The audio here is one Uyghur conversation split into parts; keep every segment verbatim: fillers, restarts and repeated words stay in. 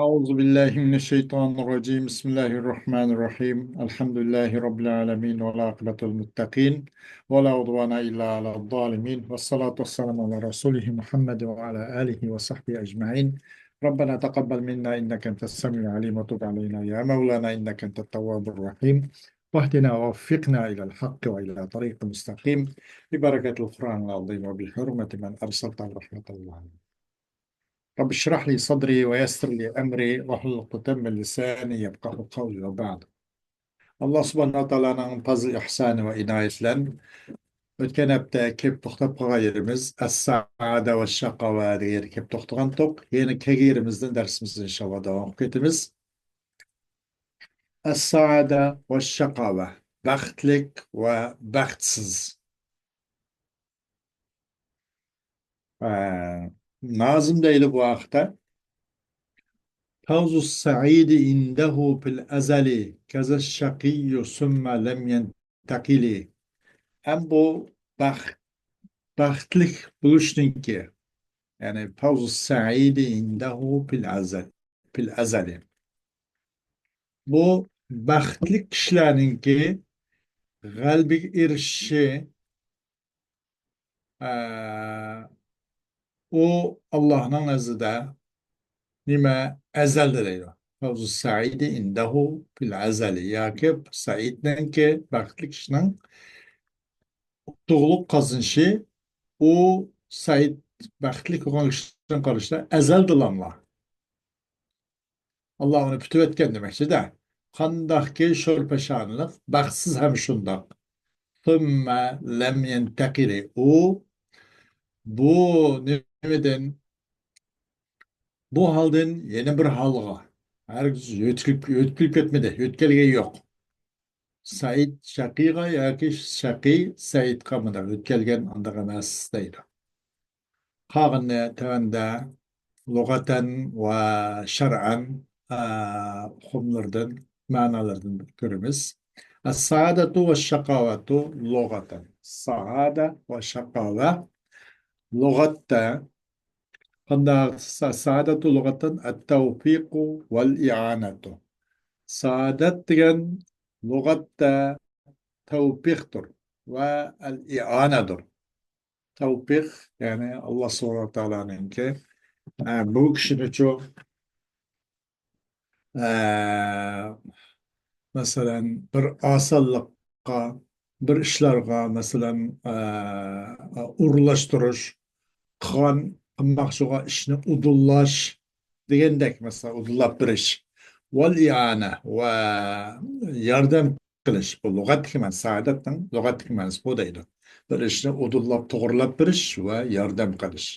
أعوذ بالله من الشيطان الرجيم. بسم الله الرحمن الرحيم. الحمد لله رب العالمين، والعاقبة للمتقين، ولا عدوان إلا على الظالمين، والصلاة والسلام على رسوله محمد وعلى آله وصحبه أجمعين. ربنا تقبل منا إنك أنت السميع العليم، وتب علينا يا مولانا إنك أنت التواب الرحيم، واهدنا ووفقنا إلى الحق وإلى طريق مستقيم، ببركة القرآن العظيم وبحرمة من أرسلته رحمة الله. رب اشرح لي صدري ويسر لي أمري واحلل عقدة من لساني يفقهوا قولي وبعد. ئاللا سۇبھانەھۇ ۋە تائالانىڭ پەزل ئىھسانى ۋە ئىنايىتى بىلەن ئۆتكەن ھەپتە كېلىپ توختاپ قالغان يېرىمىز ئەس-سائادە ۋە شاقاۋە دېگەن يەرگە كېلىپ توختىغانتۇق. يەنە كەلگەن يېرىمىزدىن دەرسىمىزنى ئىنشاللا داۋام قىلىپ كېتىمىز. ئەس-سائادە ۋە شاقاۋە، بەختلىك ۋە بەختسىز. ئە، نازىم دەيدۇ بۇ ھەقتە. فوز السعيد عنده في الأزل كذا الشقي ثم لم ينتقل. ھەم بۇ بەخت، بەختلىك بولۇشنىڭكى، يەنى فوز السعيد عنده في الأزل، في الأزل. بۇ بەختلىك كىشىلەرنىڭكى غەلىبىگە ئېرىشىشى، ئە، ئۇ ئاللاھنىڭ نەزىرىدە نېمە؟ ئەزەلدە دەيدۇ. فوز السعيد عنده في الأزل. ياكى سەئىدنىڭكى، بەختلىك كىشىنىڭ ئۇتۇقلۇق قازىنىشى، ئۇ سەئىد، بەختلىك بولغان كىشىنىڭ قارىشىدا ئەزەلدىنلا ئاللا ئۇنى پۈتۈۋەتكەن دېمەكچىدە. قانداقكى شور-پەشانىلىق، بەختسىز ھەم شۇنداق. ثم لم ينتقل. ئۇ بۇ نېمىدىن، بۇ ھالدىن يەنە بىر ھالغا ھەرگىز يۆتكىلىپ، يۆتكىلىپ كەتمىدى، يۆتكەلگەن يوق. سەئىد شەقىيغا ياكى شەقىي سەئىدقا مۇنداق يۆتكەلگەن ئانداق ئەمەس دەيدۇ. قالغىنىنى تۆۋەندە لۇغەتەن ۋە شەرئەن، ئە، ئۇقۇملىرىدىن، مەنالىرىدىن كۆرىمىز. ئەس-سائادەتۇ ۋە شاقاۋەتۇ لۇغەتەن. سائادە ۋە شاقاۋە لۇغەتتە قانداق؟ سا-، سائادەتۇ لۇغەتەن ئەت-تەۋپىقۇ ۋەل ئىئانەتۇ. سائادەت دېگەن لۇغەتتە تەۋپىقتۇر ۋە ئەل-ئىئانەدۇر. تەۋپىق، يەنى ئاللا سۇبھانەھۇ ۋە تائالانىڭكى، ئە، بۇ كىشىنىچۇ، ئە، مەسىلەن، بىر ئاسانلىققا، بىر ئىشلارغا، مەسىلەن، ئە، ئورۇنلاشتۇرۇش، قىلغان، قىلماقچى بولغان ئىشنى ئۇدۇللاش دېگەندەك، مەسىلەن، ئۇدۇللاپ بېرىش، ۋەل ئىئانە ۋە ياردەم قىلىش. بۇ لۇغەتتىكى مەنىسى، سائادەتنىڭ لۇغەتتىكى مەنىسى بۇ دەيدۇ. بىر ئىشنى ئۇدۇللاپ، توغرىلاپ بېرىش ۋە ياردەم قىلىش.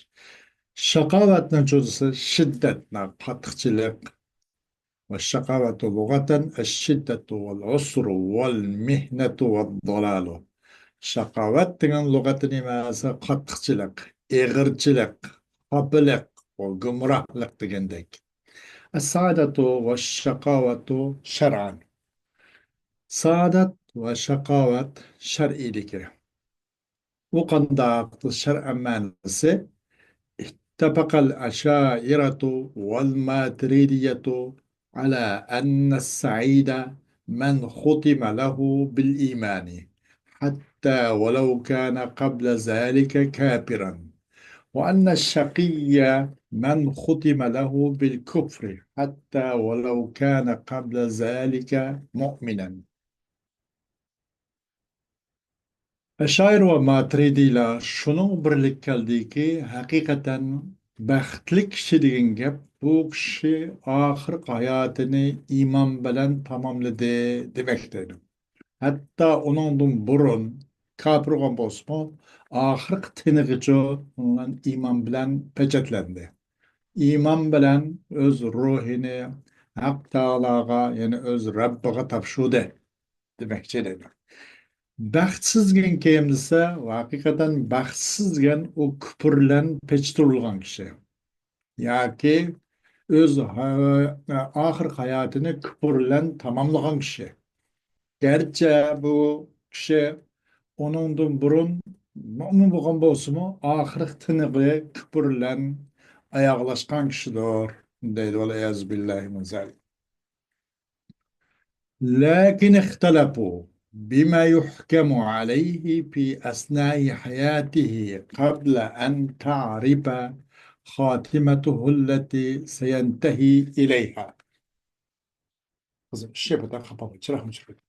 شاقاۋەتنىڭچۇ دېسە، شىددەت، قاتتىقچىلىق. ۋە شاقاۋەتۇ لۇغەتەن ئەششىددەتۇ ۋەل ئۇسرۇ ۋەل مىھنەتۇ ۋەد دالالۇ. شاقاۋەت دېگەن لۇغەتتە نېمە دېسە، قاتتىقچىلىق، ئېغىرچىلىق، خاپىلىق، ۋە گۇمراھلىق دېگەندەك. ئەس-سائادەتۇ ۋە شاقاۋەتۇ شەرئەن. سائادەت ۋە شاقاۋەت شەرئىيلىكى. ئۇ قانداق؟ شەرئەن مەنىسى، اتفق الأشاعرة والماتريدية على أن السعيد من ختم له بالإيمان حتى ولو كان قبل ذلك كافرا، وأن الشقي من ختم له بالكفر حتى ولو كان قبل ذلك مؤمنا. ئەشائىرە ۋە ماتۇرىدىيلار شۇنىڭغا بىرلىك كەلدىكى، ھەقىقەتەن بەختلىك كىشى دېگەن گەپ بۇ كىشى ئاخىرقى ھاياتىنى ئىمان بىلەن تاماملىدى دېمەك دەيدۇ. ھەتتا ئۇنىڭدىن بۇرۇن كاپىر بولغان بولسىمۇ، ئاخىرقى تېنىغىچە ئىمان بىلەن پېچەتلەندى. ئىمان بىلەن ئۆز روھىنى ھەق تائالاغا، يەنى ئۆز رەببىغا تاپشۇردى دېمەكچى دەيدۇ. بەختسىز دېگەن كىم دېسە، ھەقىقەتەن بەختسىز دېگەن ئۇ كۇپۇر بىلەن پېچىتۇرۇلغان كىشى. ياكى ئۆز ھا-، ئاخىرقى ھاياتىنى كۇپۇر بىلەن تاماملىغان كىشى. گەرچە بۇ كىشى ئۇنىڭدىن بۇرۇن مۆمىن بولغان بولسىمۇ، ئاخىرقى تىنىقى كۇپۇر بىلەن ئاياغلاشقان كىشىدۇر. دەيدۇ، والعياذ بالله من ذلك. لكن اختلفوا بما يحكم عليه في أثناء حياته قبل أن تعرف خاتمته التي سينتهي إليها. قىزىم، ئىششەپ ئۆتە، قاپاڭ، چىراغنى ئۆچۈرۈپ.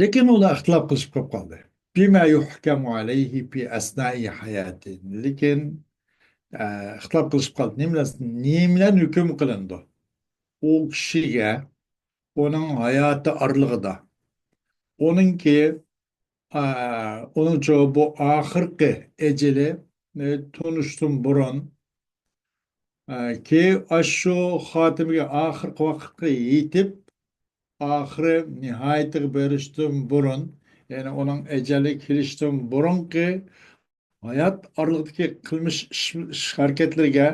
لېكىن ئۇلار ئىختىلاپ قىلىشىپ قېلىپ قالدى. بما يحكم عليه في أثناء حياته. لېكىن، ئە، ئىختىلاپ قىلىشىپ قالدى. نېمە بىلەن، نېمە بىلەن ھۆكۈم قىلىنىدۇ؟ ئۇ كىشىگە ئۇنىڭ ھاياتى ئارىلىقىدا. ئۇنىڭكى، ئە، ئۇنىڭچۇ بۇ ئاخىرقى ئەجىلى، ئە، تونۇشتىن بۇرۇن، ئە، كى ئاشۇ خاتىمىگە، ئاخىرقى ۋاقىتقا يېتىپ، ئاخىرى نىھايىتىگە بېرىشتىن بۇرۇن، يەنى ئۇنىڭ ئەجەلى كېلىشتىن بۇرۇنقى ھايات ئارىلىقىدىكى قىلمىش ئىش، ئىش ھەرىكەتلىرىگە،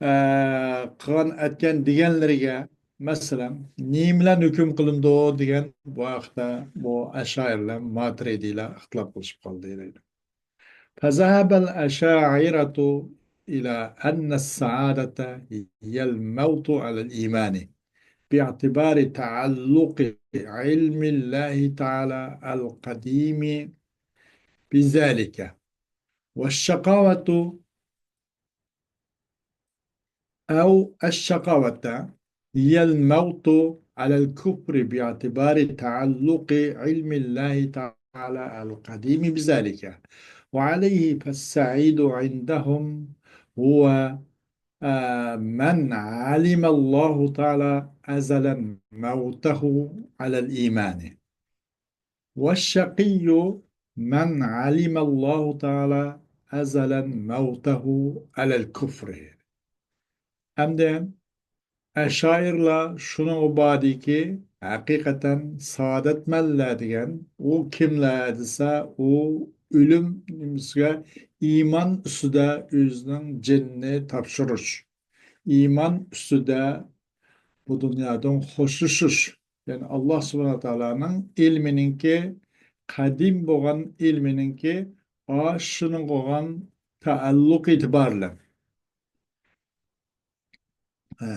ئە، قىلغان ئەتكەن دېگەنلىرىگە، مەسىلەن، نېمە بىلەن ھۆكۈم قىلىنىدۇ دېگەن بۇ ھەقتە بۇ ئەشائىرىلەر ماتۇرىدىيلار ئىختىلاپ قىلىشىپ قالدى دەيدۇ. فذهب الأشاعرة إلى أن السعادة هي الموت على الإيمان باعتبار تعلق علم الله تعالى القديم بذلك، والشقاوة أو الشقاوة هي الموت على الكفر باعتبار تعلق علم الله تعالى القديم بذلك، وعليه فالسعيد عندهم هو، آه، من علم الله تعالى أزلا موته على الإيمان. والشقي من علم الله تعالى أزلا موته على الكفر. ئەمدى ئەشائىرلار شۇنىڭغا باردىكى، ھەقىقەتەن سائادەتمەنلەر دېگەن ئۇ كىملەر دېسە، ئۇ ئۆلۈم نېمىسىگە ئىمان ئۈستىدە ئۆزىنىڭ جېنىنى تاپشۇرۇش، ئىمان ئۈستىدە بۇ دۇنيادىن خوشلىشىش. يەنى ئاللا سۇبھانە تائالانىڭ ئىلمىنىڭكى، قەدىم بولغان ئىلمىنىڭكى ئاشۇنىڭ بولغان تەئەللۇقى ئېتىبارى بىلەن. ئە،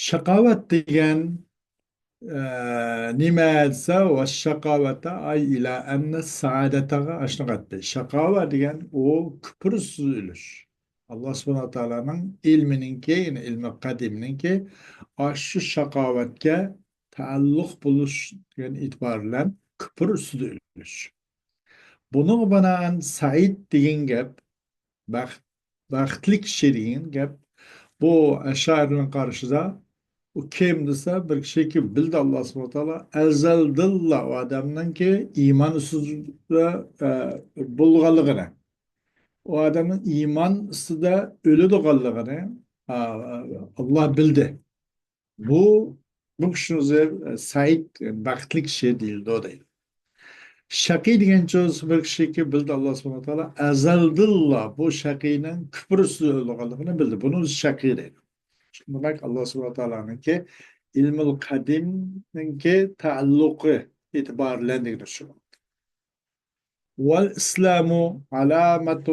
شاقاۋەت دېگەن، ئە، نېمە دېسە، ۋەششاقاۋەتە ئەي ئىلە ئەننە سائادەتەغە ئاشۇنى قاتتى. شاقاۋەت دېگەن ئۇ كۇپۇرسىز ئۆلۈش. ئاللا سۇبھانە تائالانىڭ ئىلمىنىڭكى، يەنى ئىلمى قەدىمنىڭكى ئاشۇ شاقاۋەتكە تەئەللۇق بولۇش دېگەن ئېتىبار بىلەن كۇپۇر ئۈستىدە ئۆلۈش. بۇنىڭغا بىنائەن سەئىد دېگەن گەپ، بەخت، بەختلىك كىشى دېگەن گەپ. بۇ ئەشائىرىنىڭ قارىشىدا ئۇ كىم دېسە، بىر كىشىكى بىلدى ئاللا سۇبھانە تائالا ئەزەلدىنلا ئۇ ئادەمنىڭكى ئىمان ئۈستىدە، ئە، بولغانلىقىنى، ئۇ ئادەمنىڭ ئىمان ئۈستىدە ئۆلىدىغانلىقىنى، ئا، ئاللا بىلدى. بۇ، بۇ كىشىنى ئۆزى سەئىد، بەختلىك كىشى دېيىلىدۇ دەيدۇ. شەقىي دېگەنچە بىر كىشىكى بىلدى ئاللا سۇبھانە تائالا ئەزەلدىنلا بۇ شەقىينىڭ كۇپۇر ئۈستىدە ئۆلىدىغانلىقىنى بىلدى. بۇنى ئۆزى شەقىي دەيدۇ. دېمەك، ئاللا سۇبھانە تائالانىڭكى ئىلمۇل قەدىمنىڭكى تەئەللۇقى ئېتىبارى بىلەن دېگىنى شۇ. والإسلام علامة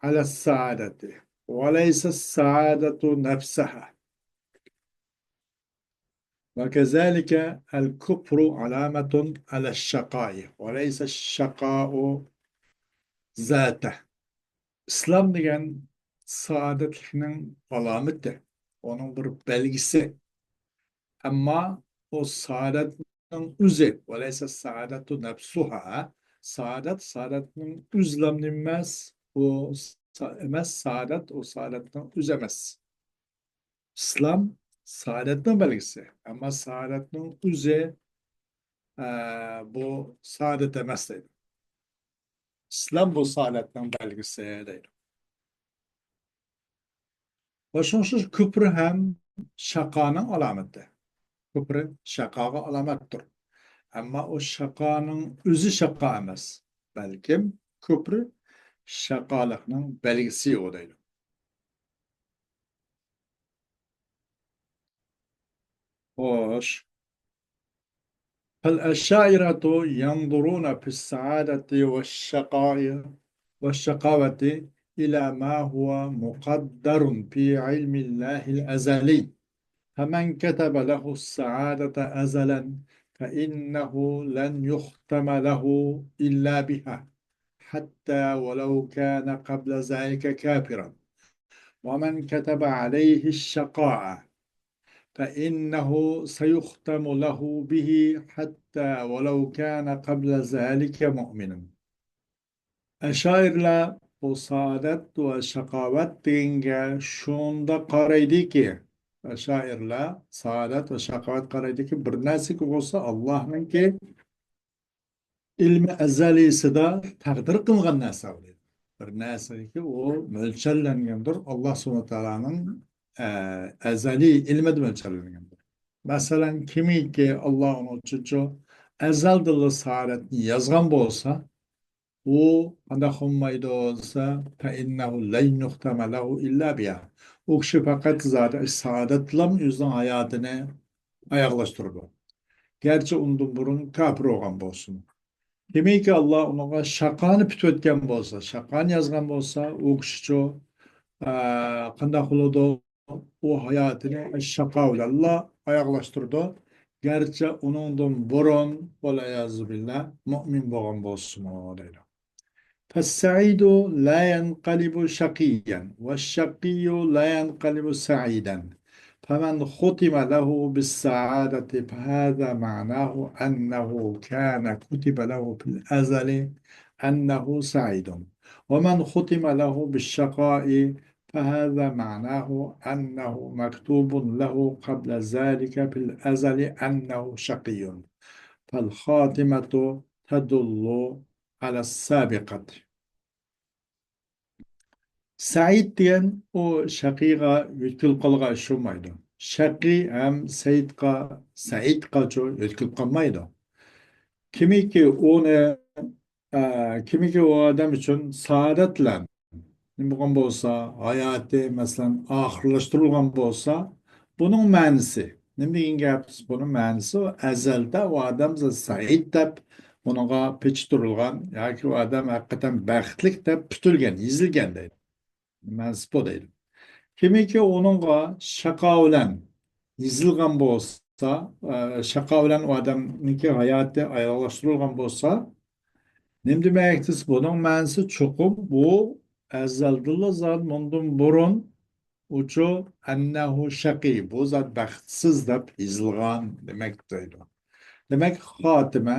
على السعادة وليس السعادة نفسها. وكذلك الكفر علامة على الشقاء وليس الشقاء ذاته. ئىسلام دېگەن سائادەتلىكنىڭ ئالامىتى، ئۇنىڭ بىر بەلگىسى. ئەمما ئۇ سائادەتنىڭ ئۆزى، وليس السعادة نفسها، سائادەت، سائادەتنىڭ ئۆزى نېمە ئەمەس، ئۇ سا-، ئەمەس، سائادەت، ئۇ سائادەتنىڭ ئۆزى ئەمەس. ئىسلام سائادەتنىڭ بەلگىسى، ئەمما سائادەتنىڭ ئۆزى، ئە، بۇ سائادەت ئەمەس دەيدۇ. ئىسلام بۇ سائادەتنىڭ بەلگىسى دەيدۇ. ۋە شۇڭا شۇ كۇپر ھەم شاقانىڭ ئالامىتى. كۇپر شاقاغا ئالامەتتۇر. ئەمما ئۇ شاقانىڭ ئۆزى شاقا ئەمەس، بەلكىم كۇپر شاقالىقنىڭ بەلگىسى ئۇ دەيدۇ. خوش. فالأشاعرة ينظرون في السعادة والشقاء والشقاوة إلى ما هو مقدر في علم الله الأزلي. فمن كتب له السعادة أزلا فإنه لن يختم له إلا بها حتى ولو كان قبل ذلك كافرا، ومن كتب عليه الشقاء فإنه سيختم له به حتى ولو كان قبل ذلك مؤمنا. ئەشائىرلار بۇ سائادەت ۋە شاقاۋەت دېگەنگە شۇنداق قارايدىكى، ئەشائىرلار سائادەت ۋە شاقاۋەت قارايدىكى، بىر نەرسىگە بولسا ئاللاھنىڭكى ئىلمى ئەزەلىيسىدا تەقدىر قىلغان نەرسە ئۇ دەيدۇ. بىر نەرسىگە ئۇ مۆلچەرلەنگەندۇر، ئاللا سۇبھانەھۇ ۋە تائالانىڭ، ئە، ئەزەلىي ئىلمىدا مۆلچەرلەنگەندۇر. مەسىلەن، كىمكى ئاللا ئۇنىڭ ئۈچۈنچۇ ئەزەلدىنلا سائادەتنى يازغان بولسا، ئۇ قانداق بولمايدۇ دېسە، فإنه لن يختم له إلا بها. ئۇ كىشى پەقەت زادى سائادەتلام ئۆزىنىڭ ھاياتىنى ئاياغلاشتۇرىدۇ. گەرچە ئۇندىن بۇرۇن كاپىر بولغان بولسىمۇ. كىمكى ئاللا ئۇنىڭغا شاقانى پۈتۈۋەتكەن بولسا، شاقانى يازغان بولسا، ئۇ كىشىچۇ، ئە، قانداق بولىدۇ؟ ئۇ ھاياتىنى شاقا بىلەنلا ئاياغلاشتۇرىدۇ. گەرچە ئۇنىڭدىن بۇرۇن، ۋەلئىيازۇ بىللا، مۇئمىن بولغان بولسىمۇ، دەيدۇ. فالسعيد لا ينقلب شقيا، والشقي لا ينقلب سعيدا. فمن ختم له بالسعادة فهذا معناه أنه كان كتب له في الأزل أنه سعيد. ومن ختم له بالشقاء فهذا معناه أنه مكتوب له قبل ذلك في الأزل أنه شقي. فالخاتمة تدل على السابقة. سەئىد دېگەن ئۇ شەقىيغا يۆتكىلىپ قالغان ئىش بولمايدۇ. شەقىي ھەم سەئىدقا، سەئىدقىچۇ يۆتكىلىپ قالمايدۇ. كىمكى ئۇنى، ئە، كىمكى ئۇ ئادەم ئۈچۈن سائادەتلەن نېمە بولغان بولسا، ھاياتى، مەسىلەن، ئاخىرلاشتۇرۇلغان بولسا، بۇنىڭ مەنىسى نېمە دېگەن گەپ؟ بۇنىڭ مەنىسى ئەزەلدە ئۇ ئادەم سەئىد دەپ ئۇنىڭغا پېچى تۇرۇلغان ياكى ئۇ ئادەم ھەقىقەتەن بەختلىك دەپ پۈتۈلگەن، يېزىلگەن دەيدۇ. مەنىسى بۇ دەيدۇ. كىمكى ئۇنىڭغا شەقا بىلەن يېزىلغان بولسا، ئە، شەقا بىلەن ئۇ ئادەمنىڭكى ھاياتى ئاياغلاشتۇرۇلغان بولسا، نېمە دېمەكچىسىز؟ بۇنىڭ مەنىسى چوقۇم بۇ ئەزەلدىنلا زادى مۇندىن بۇرۇن ئۇچۇ ئەننەھۇ شەقىي، بۇ زادى بەختسىز دەپ يېزىلغان دېمەك دەيدۇ. دېمەك، خاتىمە،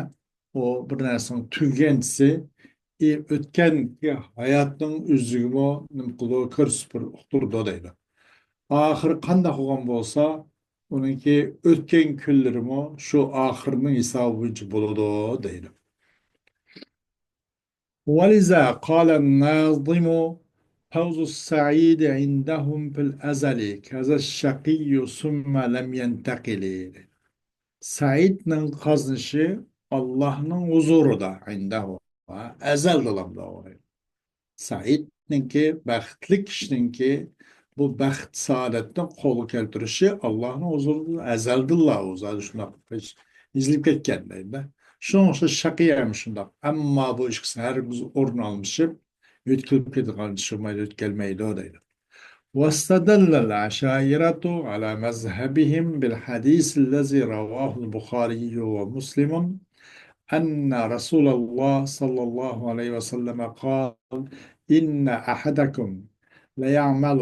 ئۇ بىر نەرسىنىڭ تۈگىگەنچىسى، ئى، ئۆتكەن ھاياتنىڭ ئۆزىگىمۇ نېمە قىلىدۇ، كۆرسىتىپ بېرىپ ئۇقتۇرىدۇ دەيدۇ. ئاخىرى قانداق بولغان بولسا، ئۇنىڭكى ئۆتكەن كۈنلىرىمۇ شۇ ئاخىرنىڭ ھېسابى بويىچە بولىدۇ دەيدۇ. ولذا قال الناظم: فوز السعيد عندهم في الأزل كذا الشقي ثم لم ينتقل. سەئىدنىڭ قازىنىشى ئاللاھنىڭ ھۇزۇرىدا، ئىندەھۇ، ئەزەلدىلا بولغان. سەئىدنىڭكى، بەختلىك كىشىنىڭكى بۇ بەخت، سائادەتنى قولغا كەلتۈرۈشى ئاللاھنىڭ ھۇزۇرىدا ئەزەلدىنلا ئۇ زادى شۇنداق يېزىلىپ كەتكەن دەيدۇ. شۇنىڭ ئۈچۈن شەقىي ھەم شۇنداق. ئەمما بۇ ئىككىسى ھەرگىز ئورۇن ئالمىشىپ، يۆتكىلىپ كېتىدىغان ئىش بولمايدۇ، يۆتكەلمەيدۇ دەيدۇ. واستدل الأشاعرة على مذهبهم بالحديث الذي رواه البخاري ومسلم أن رسول الله صلى الله عليه وسلم قال: إن أحدكم ليعمل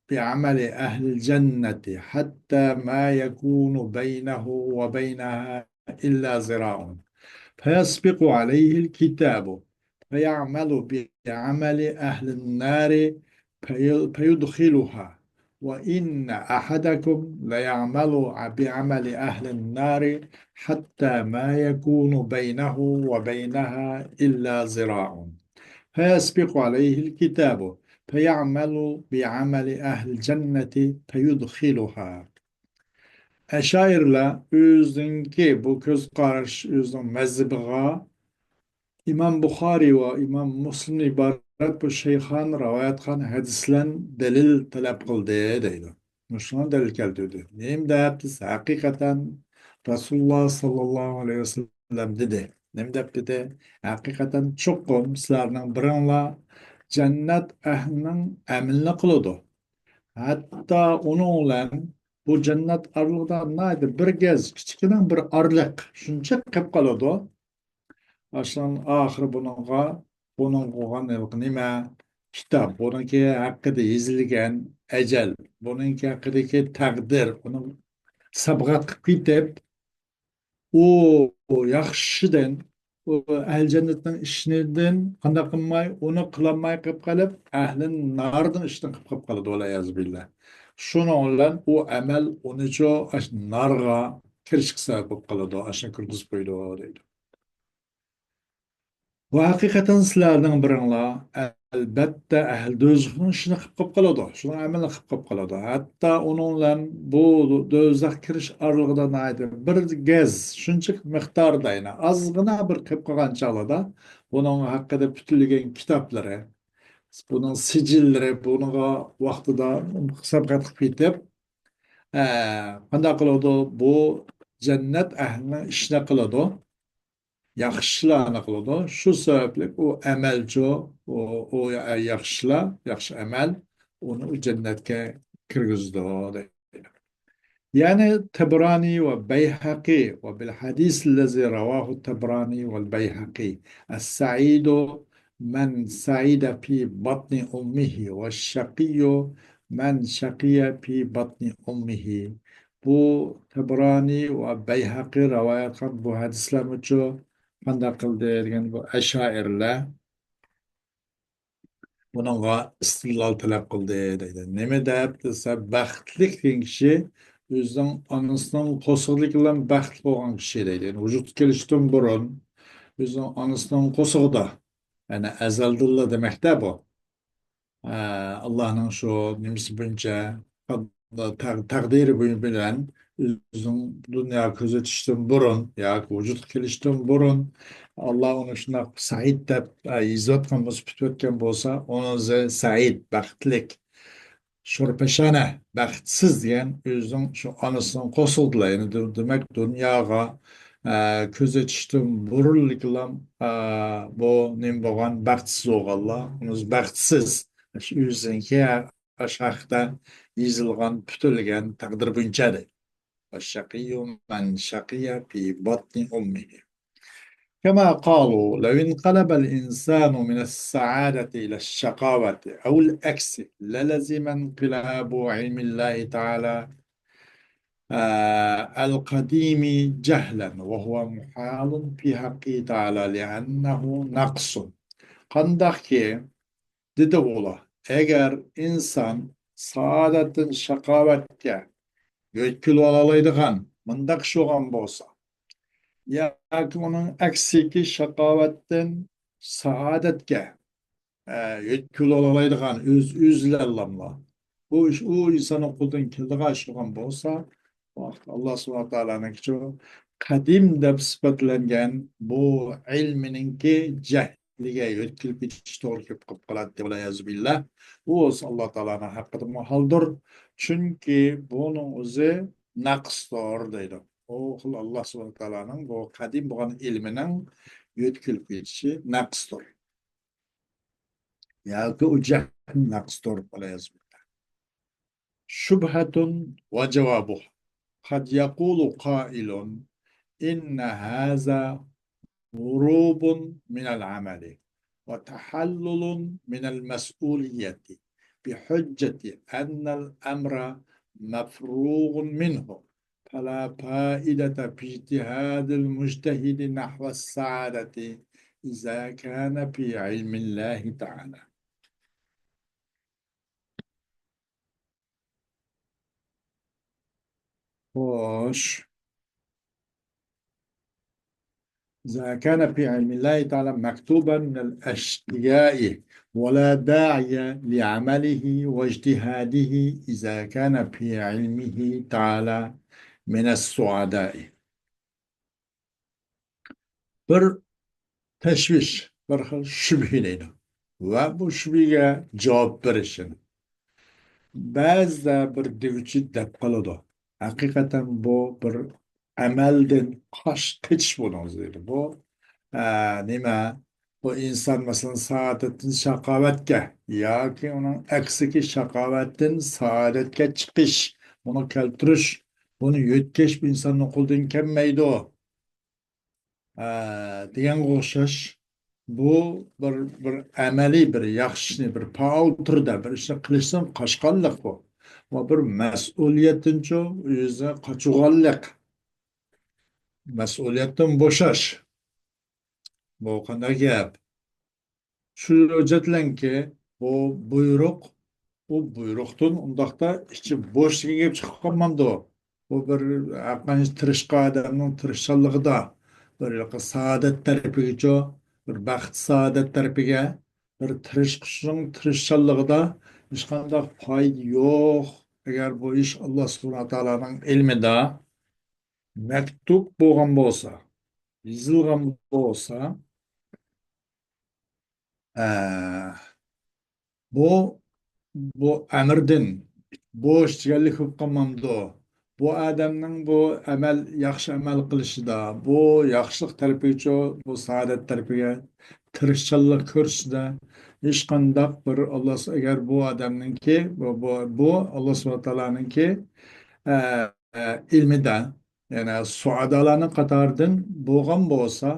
بعمل أهل الجنة حتى ما يكون بينه وبينها إلا ذراع، فيسبق عليه الكتاب، فيعمل بعمل أهل النار، في-، فيدخلها، وإن أحدكم ليعمل بعمل أهل النار حتى ما يكون بينه وبينها إلا ذراع، فيسبق عليه الكتاب، فيعمل بعمل أهل الجنة، فيدخلها. ئەشائىرلار ئۆزىنىڭكى بۇ كۆز قاراش، ئۆزىنىڭ مەزھىپىغا ئىمام بۇخارىي ۋە ئىمام مۇسلىمدىن ئىبارەت بۇ شەيخان رىۋايەت قىلغان ھەدىسلەرنى دەلىل تەلەپ قىلدى دەيدۇ. مۇشۇنى دەلىل كەلتۈردى. نېمە دەپ دېسە، ھەقىقەتەن رەسۇلۇللا ساللاللاھۇ ئەلەيھى ۋەسەللەم دېدى. نېمە دەپ دېدى؟ ھەقىقەتەن چوقۇم سىلەرنىڭ بىرىڭلار جەننەت ئەھلىنىڭ ئەمىلىنى قىلىدۇ. ھەتتا ئۇنىڭ بىلەن بۇ جەننەت ئارىلىقىدا ناھايىتى بىر گەز، كىچىككىنە بىر ئارىلىق، شۇنچە قېلىپ قالىدۇ. ئاشۇنىڭ ئاخىرى بۇنىڭغا، بۇنىڭ قىلغان ھېلىقى نېمە؟ كىتاب، بۇنىڭكى ھەققىدە يېزىلگەن ئەجەل، بۇنىڭكى ھەققىدىكى تەقدىر، ئۇنى سابقەت قىلىپ كېتىپ، ئۇ ياخشىدىن، ئۇ ئەھلى جەننەتنىڭ ئىشىدىن قانداق قىلماي، ئۇنى قىلالماي قېلىپ قېلىپ، ئەھلى نارنىڭ ئىشىدىن قىلىپ قېلىپ قالىدۇ، ۋەلئىيازۇ بىللا. شۇنىڭ بىلەن ئۇ ئەمەل ئۇنىچۇ ئاشۇ نارغا كىرىشكە سەۋەب بولۇپ قالىدۇ، ئاشۇنى كىرگۈزۈپ قويىدۇ، دەيدۇ. ۋە ھەقىقەتەن سىلەرنىڭ بىرىڭلار، ئەلبەتتە، ئەھلى دوزاخنىڭ ئىشىنى قىلىپ قېلىپ قالىدۇ، شۇنىڭ ئەمىلىنى قىلىپ قېلىپ قالىدۇ. ھەتتا ئۇنىڭ بىلەن بۇ دوزاخ كىرىش ئارىلىقىدا ناھايىتى بىر گەز، شۇنچە مىقداردا، يەنى ئازغىنا بىر قېلىپ قالغان چاغلىرىدا بۇنىڭ ھەققىدە پۈتۈلگەن كىتابلىرى، بۇنىڭ سىجىللىرى بۇنىڭغا ۋاقتىدا سابقەت قىلىپ كېتىپ، ئە، قانداق قىلىدۇ؟ بۇ جەننەت ئەھلىنىڭ ئىشىنى قىلىدۇ. ياخشىلارنى قىلىدۇ. شۇ سەۋەبلىك ئۇ ئەمەلچۇ، ئۇ، ئۇ ياخشىلار، ياخشى ئەمەل ئۇنى ئۇ جەننەتكە كىرگۈزىدۇ، دەيدۇ. يەنى تەبرانى ۋە بەيھەقى ۋە بىل ھەدىس لەزى رەۋاھۇ تەبرانى ۋەل بەيھەقى. ئەس-سەئىدۇ مەن سەئىدە فى بەتنى ئۇممىھى ۋە شەقىيۇ مەن شەقىيە فى بەتنى ئۇممىھى. بۇ تەبرانى ۋە بەيھەقى رىۋايەت قىلغان بۇ ھەدىسلەرمۇچۇ قانداق قىلدى دېگەن بۇ ئەشائىرلەر بۇنىڭغا ئىستىدلال تەلەپ قىلدى دەيدۇ. نېمە دەپ دېسە، بەختلىك دېگەن كىشى ئۆزىنىڭ ئانىسىنىڭ قورسىقىدىكىلا بەختلىك بولغان كىشى دەيدۇ. يەنى ۋۇجۇدقا كېلىشتىن بۇرۇن ئۆزىنىڭ ئانىسىنىڭ قورسىقىدا، يەنى ئەزەلدىنلا دېمەكتە بۇ. ئە، ئاللانىڭ شۇ نېمىسى بويىچە، تەق-، تەقدىرى بوي-، بىلەن ئۆزىنىڭ دۇنياغا كۆز ئېتىشتىن بۇرۇن ياكى ۋۇجۇدقا كېلىشتىن بۇرۇن ئاللا ئۇنى شۇنداق سەئىد دەپ، ئە، يېزىۋەتكەن بولسا، پۈتۈۋەتكەن بولسا، ئۇنىڭ ئۆزى سەئىد، بەختلىك. شورپەشانە، بەختسىز دېگەن ئۆزىنىڭ شۇ ئانىسىنىڭ قورسىقىدىلا، يەنى دۇ-، دېمەك، دۇنياغا، ئە، كۆز ئېتىشتىن بۇرۇنلىكلا، ئە، بۇ نېمە بولغان، بەختسىز بولغانلار، ئۇنىڭ بەختسىز. شۇ ئۆزىنىڭكى ئاشۇ ھەقتە يېزىلغان، پۈتۈلگەن تەقدىر بويىچە دەيدۇ. الشقي من شقي في بطن أمه. كما قالوا: لو انقلب الإنسان من السعادة إلى الشقاوة أو العكس للزم انقلاب علم الله تعالى، آه، القديم جهلا، وهو محال في حقه تعالى لأنه نقص. قانداقكى، دېدى ئۇلار، ئەگەر ئىنسان سائادەتتىن شاقاۋەتكە يۆتكىلىۋالالايدىغان مۇنداق ئىش بولغان بولسا، ياكى ئۇنىڭ ئەكسىكى شاقاۋەتتىن سائادەتكە، ئە، يۆتكىلىۋالالايدىغان ئۆز-، ئۆزلەرلەملا. بۇ ئىش ئۇ ئىنساننىڭ قولىدىن كېلىدىغان ئىش بولغان بولسا، ئاللا سۇبھانەھۇ ۋە تائالانىڭكىچۇ قەدىم دەپ سۈپەتلەنگەن بۇ ئىلمىنىڭكى جەھلىگە يۆتكىلىپ كېتىش توغرا كېلىپ قېلىپ قالاتتى، ۋەلئىيازۇ بىللا. بۇ بولسا ئاللا تائالانىڭ ھەققىدە مۇھالدۇر. چۈنكى بۇنىڭ ئۆزى نەقىستۇر دەيدۇ. ئۇ خىل ئاللا سۇبھانەھۇ ۋە تائالانىڭ بۇ قەدىم بولغان ئىلمىنىڭ يۆتكىلىپ كېتىشى نەقىستۇر. ياكى ئۇ جەھلىم نەقىستۇر، ۋەلئىيازۇ بىللا. شبهة وجوابها. قد يقول قائل: إن هذا هروب من العمل وتحلل من المسؤولية بحجة أن الأمر مفروغ منه، فلا فائدة في اجتهاد المجتهد نحو السعادة إذا كان في علم الله تعالى. خوش. إذا كان في علم الله تعالى مكتوبا من الأشقياء ولا داعي لعمله واجتهاده إذا كان في علمه تعالى من السعداء. بىر تەشۋىش، بىر خىل شۈبھە دەيدۇ. ۋە بۇ شۈبھىگە جاۋاب بېرىشىنى. بەزىدە بىر دېگۈچى دەپ قالىدۇ. ھەقىقەتەن بۇ بىر ئەمەلدىن قاش-، قېچىش بۇنىڭ دەيدۇ. بۇ، ئە، نېمە؟ بۇ ئىنسان، مەسىلەن، سائادەتتىن شاقاۋەتكە ياكى ئۇنىڭ ئەكسىگە شاقاۋەتتىن سائادەتكە چىقىش، بۇنى كەلتۈرۈش، بۇنى يۆتكەش بۇ ئىنساننىڭ قولىدىن كەلمەيدۇ. ئە، دېگەنگە ئوخشاش، بۇ بىر، بىر ئەمەلىي، بىر ياخشى ئىشنى، بىر پائال تۈردە بىر ئىشنى قىلىشتىن قاچقانلىق بۇ. ۋە بىر مەسئۇلىيەتتىنچۇ ئۆزىنى قاچۇرغانلىق. مەسئۇلىيەتتىن بوشاش. بۇ قانداق گەپ؟ شۇ ھۆججەتلەنكى، بۇ بۇيرۇق، بۇ بۇيرۇقتىن ئۇنداقتا ئىچى بوش دېگەن گەپ چىقىپ قالمامدۇ؟ بۇ بىر ھەرقانچە تىرىشقان ئادەمنىڭ تىرىشچانلىقىدا، بىر سائادەت تەرىپىگىچۇ، بىر بەخت سائادەت تەرىپىگە، بىر تىرىشقۇچىنىڭ تىرىشچانلىقىدا ھېچقانداق پايدا يوق. ئەگەر بۇ ئىش ئاللا سۇبھانەھۇ ۋە تائالانىڭ ئىلمىدا مەكتۇب بولغان بولسا، يېزىلغان بولسا، ئە، بۇ، بۇ ئەمىردىن بوش دېگەنلىك بولۇپ قالمامدۇ؟ بۇ ئادەمنىڭ بۇ ئەمەل، ياخشى ئەمەل قىلىشىدا، بۇ ياخشىلىق تەرىپىگىچۇ، بۇ سائادەت تەرىپىگە تىرىشچانلىق كۆرسىتىشىدە ھېچقانداق بىر ئاللا، ئەگەر بۇ ئادەمنىڭكى، بۇ، بۇ، بۇ ئاللا سۇبھانەھۇ ۋە تائالانىڭكى، ئە، ئە، ئىلمىدا، يەنى سۇئادالارنىڭ قاتارىدىن بولغان بولسا،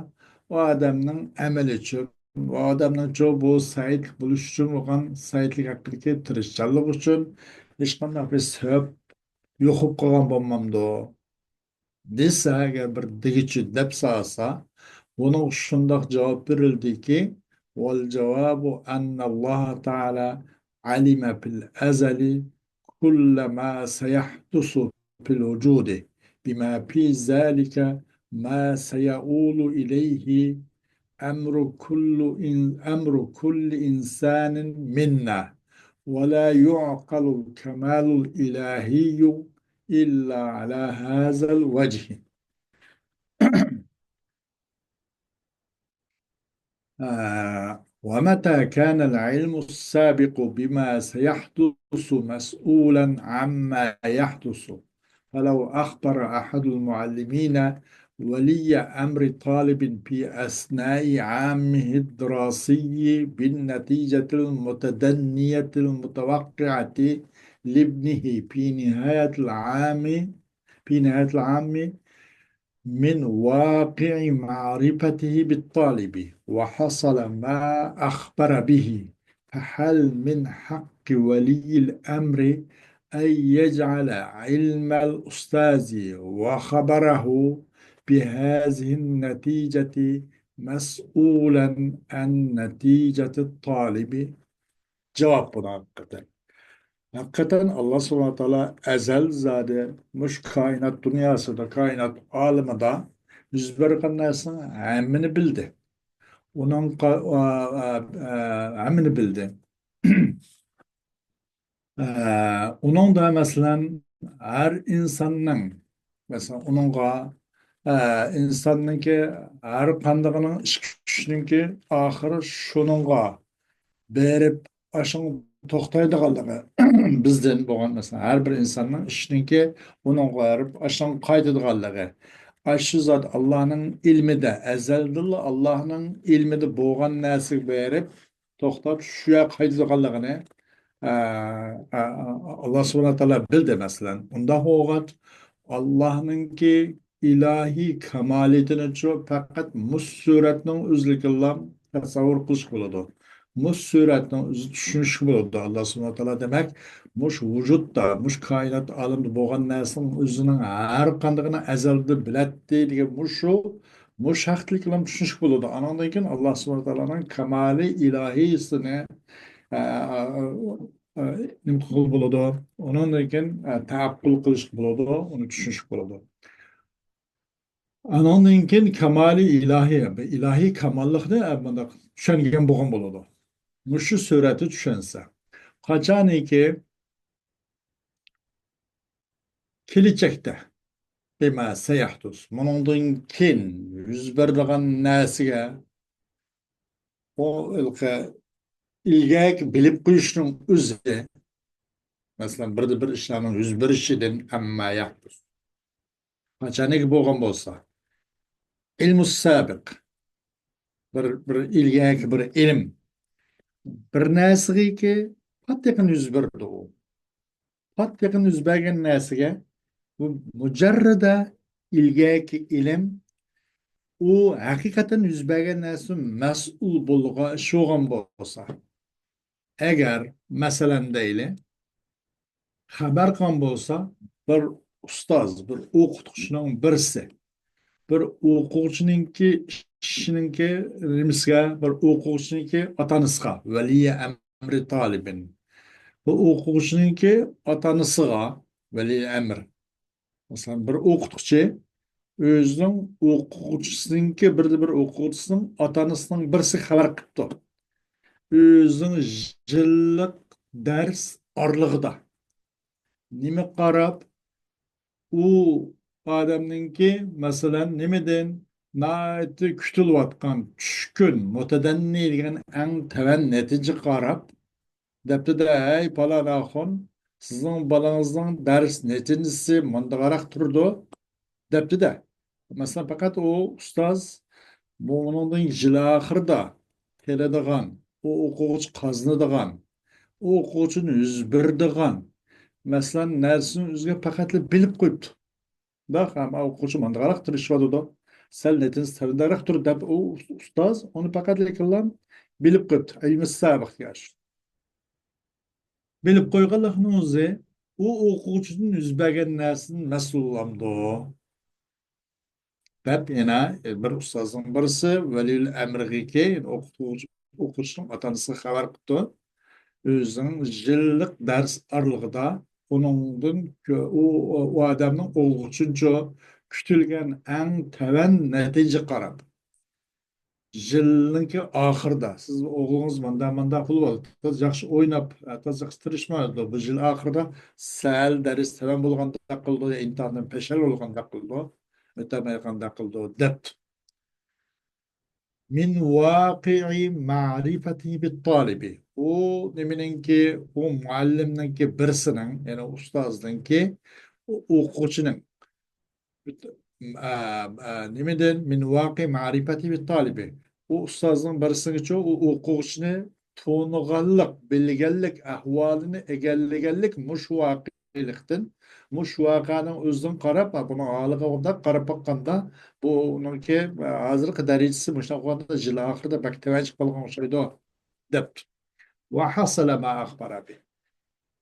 ئۇ ئادەمنىڭ ئەمىلىچۇ، ئۇ ئادەمنىڭچۇ بۇ سەئىدلىك بولۇش ئۈچۈن بولغان سەئىدلىك ھەققىدىكى تىرىشچانلىق ئۈچۈن ھېچقانداق بىر سەۋەب يوق بولۇپ قالغان بولمامدۇ؟ دېسە، ئەگەر بىر دېگۈچى دەپ سالسا، بۇنىڭغا شۇنداق جاۋاب بېرىلدىكى، والجواب أن الله تعالى علم في الأزل كل ما سيحدث في الوجود، بما في ذلك ما سيؤول إليه أمر كل إن-، أمر كل إنسان منا، ولا يعقل الكمال الإلهي إلا على هذا الوجه. آه، ومتى كان العلم السابق بما سيحدث مسؤولا عما يحدث، فلو أخبر أحد المعلمين ولي أمر طالب في أثناء عامه الدراسي بالنتيجة المتدنية المتوقعة لابنه في نهاية العام، في نهاية العام من واقع معرفته بالطالب وحصل ما أخبر به، فهل من حق ولي الأمر أن يجعل علم الأستاذ وخبره بهذه النتيجة مسؤولا عن نتيجة الطالب؟ جاۋاب بۇنىڭ ھەقىقەتەن. ھەقىقەتەن ئاللا سۇبھانەھۇ ۋە تائالا ئەزەل زادى مۇشۇ كائىنات دۇنياسىدا، كائىنات ئالىمىدا يۈز بەرگەن نەرسىنىڭ ھەممىنى بىلدى. ئۇنىڭ قا-، ئا-، ئا-، ئا-، ھەممىنى بىلدى. ئە، ئۇنىڭدا، مەسىلەن، ھەر ئىنساننىڭ، مەسىلەن، ئۇنىڭغا، ئە، ئىنساننىڭكى ھەر قاندىقىنىڭ ئىككى كۈچنىڭكى ئاخىرى شۇنىڭغا بېرىپ، ئاشۇڭ توختايدىغانلىقى، بىزدىن بولغان، مەسىلەن، ھەر بىر ئىنساننىڭ ئىشىنىڭكى ئۇنىڭغا بېرىپ، ئاشۇڭ قايتىدىغانلىقى، ئاشۇ زات ئاللانىڭ ئىلمىدە، ئەزەلدىنلا ئاللانىڭ ئىلمىدە بولغان نەرسىگە بېرىپ، توختاپ، شۇ يەرگە قايتىدىغانلىقىنى، ئە، ئە، ئاللا سۇبھانەھۇ ۋە تائالا بىلدى، مەسىلەن. ئۇنداق بولغاچ، ئاللانىڭكى ئىلاھىي كامالىيىتىنىچۇ پەقەت مۇشۇ سۈرەتنىڭ ئۆزىدىكىلا تەسەۋۋۇر قىلىشقا بولىدۇ. مۇشۇ سۈرەتنىڭ ئۆزىدە چۈشىنىشكە بولىدۇ. ئاللا سۇبھانەھۇ ۋە تائالا، دېمەك، مۇشۇ ۋۇجۇدتا، مۇشۇ كائىنات ئالىمىدا بولغان نەرسىنىڭ ئۆزىنىڭ ھەر قاندىقىنى ئەزەلدىن بىلەتتى دېگەن مۇشۇ مۇشۇ ھەقتىكىلا چۈشىنىشكە بولىدۇ. ئانىڭدىن كېيىن ئاللا سۇبھانەھۇ ۋە تائالانىڭ كامالى ئىلاھىيسىنى، ئە، ئە، ئە، نېمە قىلغىلى بولىدۇ؟ ئۇنىڭدىن كېيىن، ئە، تەئەققۇل قىلىشقا بولىدۇ، ئۇنى چۈشىنىشكە بولىدۇ. ئانىڭدىن كېيىن كامالى ئىلاھىي، بۇ ئىلاھىي كاماللىقنى، ئە، مۇنداق چۈشەنگەن بولغان بولىدۇ. مۇشۇ سۈرەتتە چۈشەنسە. قاچانكى كېلىچەكتە، بىما سەيەھدۇس، مۇنىڭدىن كېيىن يۈز بېرىدىغان نەرسىگە ئۇ ھېلىقى ئىلگەرىكى بىلىپ قويۇشنىڭ ئۆزى، مەسىلەن، بىردە بىر ئىشلارنىڭ يۈز بېرىشىدىن، ئەمما يەھدۇس، قاچانكى بولغان بولسا، ئىلمۇ سابىق، بىر، بىر ئىلگەركى بىر ئىلىم. بىر نەرسىگىكى پات يېقىن يۈز بېرىدۇ ئۇ. پات يېقىن يۈز بەرگەن نەرسىگە بۇ مۇجەررىدە ئىلگەركى ئىلىم، ئۇ ھەقىقەتەن يۈز بەرگەن نەرسىدىن مەسئۇل بولغان ئىش بولغان بولسا، ئەگەر، مەسىلەن دەيلى، خەۋەر قىلغان بولسا، بىر ئۇستاز، بىر ئوقۇتقۇچىنىڭ بىرسى، بىر ئوقۇغۇچىنىڭكى ئىشىنىڭكى نېمىسىگە، بىر ئوقۇغۇچىنىڭكى ئاتا-ئانىسىغا، ۋەلىي ئەمرى تالىبىن، بىر ئوقۇغۇچىنىڭكى ئاتا-ئانىسىغا، ۋەلىي ئەمر. مەسىلەن، بىر ئوقۇتقۇچى ئۆزىنىڭ ئوقۇغۇچىسىنىڭكى، بىردە بىر ئوقۇغۇچىسىنىڭ ئاتا-ئانىسىنىڭ بىرسىگە خەۋەر قىپتۇ. ئۆزىنىڭ يىللىق دەرس ئارىلىقىدا نېمە قاراپ، ئۇ ئادەمنىڭكى، مەسىلەن، نېمىدىن ناھايىتى كۈتۈلۈۋاتقان چۈشكۈن، مۇتەدەننى دېگەن ئەڭ تۆۋەن نەتىجىگە قاراپ، دەپتۇ-دە، ھەي، پالان ئاخۇن، سىزنىڭ بالىڭىزنىڭ دەرس نەتىجىسى مۇنداقراق تۇرىدۇ، دەپتۇ-دە. مەسىلەن، پەقەت ئۇ ئۇستاز بۇنىڭدىن يىل ئاخىرىدا كېلىدىغان، ئۇ ئوقۇغۇچى قازىنىدىغان، ئۇ ئوقۇغۇچىنى يۈز بېرىدىغان، مەسىلەن، نەرسىنى ئۆزىگە پەقەتلا بىلىپ قويۇپتۇ. داق، ھەم ئوقۇغۇچى مانداقراق تىرىشىۋاتىدۇ. سەل نەتىجىسى تۆۋەنرەك تۇر دەپ ئۇ ئۇستاز ئۇنى پەقەتلىكلا بىلىپ قويۇپتۇ. ئىلمى سابىق دېگەن شۇ. بىلىپ قويغانلىقنىڭ ئۆزى ئۇ ئوقۇغۇچىدىن يۈز بەرگەن نەرسىدىن مەسئۇل بولامدۇ؟ دەپ يەنە بىر ئۇستازنىڭ بىرسى ۋەلىيۇل ئەمرىگىكى، ئوقۇتقۇچى، ئوقۇغۇچىنىڭ ئاتا-ئانىسىغا خەۋەر قىپتۇ. ئۆزىنىڭ يىللىق دەرس ئارىلىقىدا ئۇنىڭدىن كۆ-، ئۇ، ئۇ، ئۇ ئادەمنىڭ ئوقۇغۇچىنچۇ كۈتۈلگەن ئەڭ تۆۋەن نەتىجىگە قاراپ، يىلنىڭكى ئاخىرىدا سىز ئوغلىڭىز ماندا، ماندا بولۇۋالدى، تازا ياخشى ئويناپ، تازا ياخشى تىرىشمايدۇ، بۇ يىل ئاخىرىدا سەل دەرس تۆۋەن بولغاندەك قىلىدۇ، يا ئىمتىھاندىن پەشەل بولغاندەك قىلىدۇ، ئۆتەلمەيدىغاندەك قىلىدۇ، دەپتۇ. من واقع معرفته بالطالب. ئۇ نېمىنىڭكى، ئۇ مۇئەللىمنىڭكى بىرسىنىڭ، يەنى ئۇستازنىڭكى، ئۇ ئوقۇغۇچىنىڭ، ئە، ئە، نېمىدىن؟ من واقع معرفته بالطالب. ئۇ ئۇستازنىڭ بىرسىنىڭكىچۇ، ئۇ ئوقۇغۇچىنى تونۇغانلىق، بىلگەنلىك، ئەھۋالىنى ئىگىلىگەنلىك مۇشۇ ۋاقىلىقتىن، مۇشۇ ۋەقەنىڭ ئۆزىدىن قاراپ، ھە، بۇنىڭ ھالىغا ئۇنداق قاراپ باققاندا، بۇ ئۇنىڭكى، ئە، ھازىرقى دەرىجىسى مۇشۇنداق بولغاندا، يىل ئاخىرىدا بەك تۆۋەن چىقىپ قالغان ئوخشايدۇ، دەپتۇ. وحصل ما أخبر به.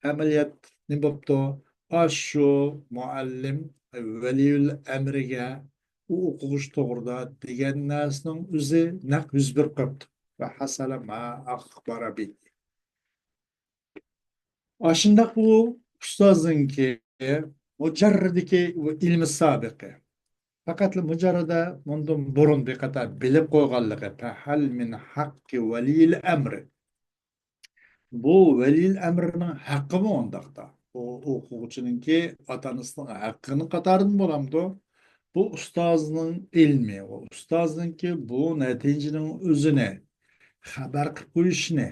ئەمەلىيەت نېمە بوپتۇ؟ ئاشۇ مۇئەللىم ۋەلىيۇل ئەمرىگە ئۇ ئوقۇغۇچى توغرىدا دېگەن نەرسىنىڭ ئۆزى نەق يۈز بېرىپ قاپتۇ. وحصل ما أخبر به. ئاشۇنداق بۇ ئۇستازنىڭكى مۇجەررىدىكى ئىلمى سابىقى. پەقەتلا مۇجەررىدە مۇندىن بۇرۇن بىر قاتار بىلىپ قويغانلىقى، فهل من حق ولي الأمر. بۇ ۋەلىيل ئەمرىنىڭ ھەققىمۇ ئۇنداقتا؟ ئۇ ئوقۇغۇچىنىڭكى ئاتا-ئانىسىنىڭ ھەققىنىڭ قاتارىدىن بولامدۇ؟ بۇ ئۇستازنىڭ ئىلمى، ئۇ ئۇستازنىڭكى بۇ نەتىجىنىڭ ئۆزىنى خەۋەر قىلىپ قويۇشنى،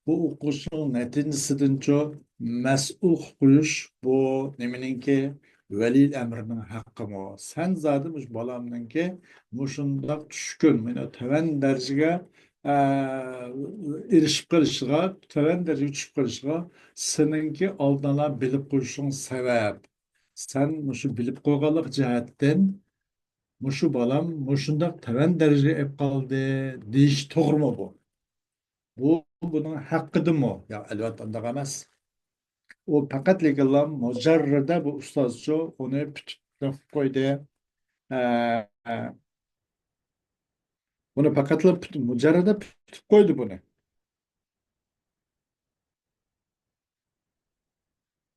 بۇ ئوقۇغۇچىنىڭ نەتىجىسىدىنچۇ مەسئۇل قىلىپ قويۇش، بۇ نېمىنىڭكى؟ ۋەلىيل ئەمرىنىڭ ھەققىمۇ. سەن زادى مۇشۇ بالامنىڭكى مۇشۇنداق چۈشكۈن، مانا تۆۋەن دەرىجىگە ئە، ئېرىشىپ قېلىشىغا، تۆۋەن دەرىجىگە چۈشۈپ قېلىشىغا سېنىڭكى ئالدىن ئالا بىلىپ قويۇشۇڭ سەۋەب. سەن مۇشۇ بىلىپ قويغانلىق جەھەتتىن مۇشۇ بالام مۇشۇنداق تۆۋەن دەرىجىگە ئېلىپ قالدى دېيىش توغرىمۇ بۇ؟ بۇ بۇنىڭ ھەققىدىمۇ؟ ياق، ئەلۋەتتە ئۇنداق ئەمەس. ئۇ پەقەتلىكىنلا مۇجەررىدە بۇ ئۇستازچۇ ئۇنى پۈتۈپ قويدى. ئە، بۇنى پەقەتلا پۈت-، مۇجەررىدە پۈتۈپ قويدى بۇنى.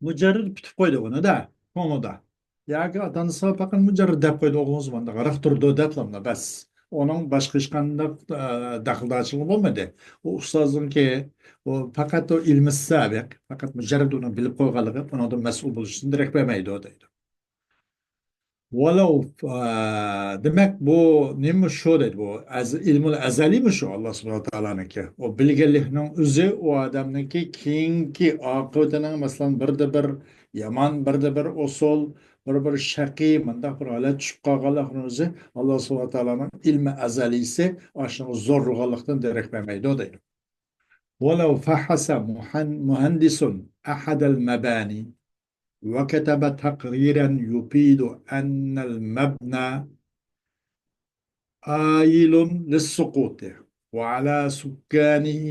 مۇجەررىد پۈتۈپ قويدى بۇنى-دە، كۆڭلىدە. ياكى ئاتا-ئانىسىغا پەقەت مۇجەررىد دەپ قويدى، ئوغلىڭىز مانداقراق تۇرىدۇ دەپلا، بەس. ئۇنىڭ باشقا ھېچقانداق، ئە، دەخلىدارچىلىقى بولمىدى. ئۇ ئۇستازنىڭكى، ئۇ پەقەت ئۇ ئىلمى سابىق، پەقەت مۇجەررىد ئۇنىڭ بىلىپ قويغانلىقى ئۇنىڭدىن مەسئۇل بولۇشتىن دېرەك بەرمەيدۇ دەيدۇ. ۋەلەۋ، ئە، دېمەك، بۇ نېمە شۇ دەيدۇ، بۇ ئەز-، ئىلمۇل ئەزەلىيمۇ شۇ، ئاللا سۇبھانەھۇ ۋە تائالانىڭكى. ئۇ بىلگەنلىكنىڭ ئۆزى ئۇ ئادەمنىڭكى كېيىنكى ئاقىۋىتىنىڭ، مەسىلەن، بىردە بىر يامان، بىردە بىر ئۇسۇل، بىر-بىر شەقىي، مۇنداق بىر ھالەت چۈشۈپ قالغانلىقنىڭ ئۆزى ئاللا سۇبھانەھۇ ۋە تائالانىڭ ئىلمى ئەزەلىيسى ئاشۇنىڭغا زورلىغانلىقتىن دېرەك بەرمەيدۇ دەيدۇ. ولو فحص محن-، مهندس أحد المباني وكتب تقريرا يفيد أن المبنى آيل للسقوط وعلى سكانه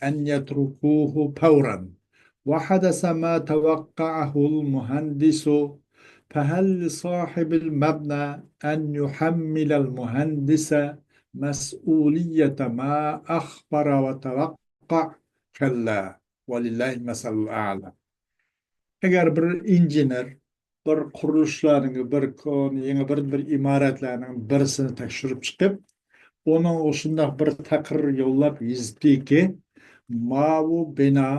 أن يتركوه فورا، وحدث ما توقعه المهندس، فهل لصاحب المبنى أن يحمل المهندس مسؤولية ما أخبر وتوقع؟ كلا، ولله المثل الأعلى. ئەگەر بىر ئىنژېنېر بىر قۇرۇلۇشلارنىڭ، بىر كونا، يېڭى بىر، بىر ئىمارەتلەرنىڭ بىرسىنى تەكشۈرۈپ چىقىپ، ئۇنىڭغا شۇنداق بىر تەقرىر يوللاپ يېزىپتىكى، ماۋۇ بىنا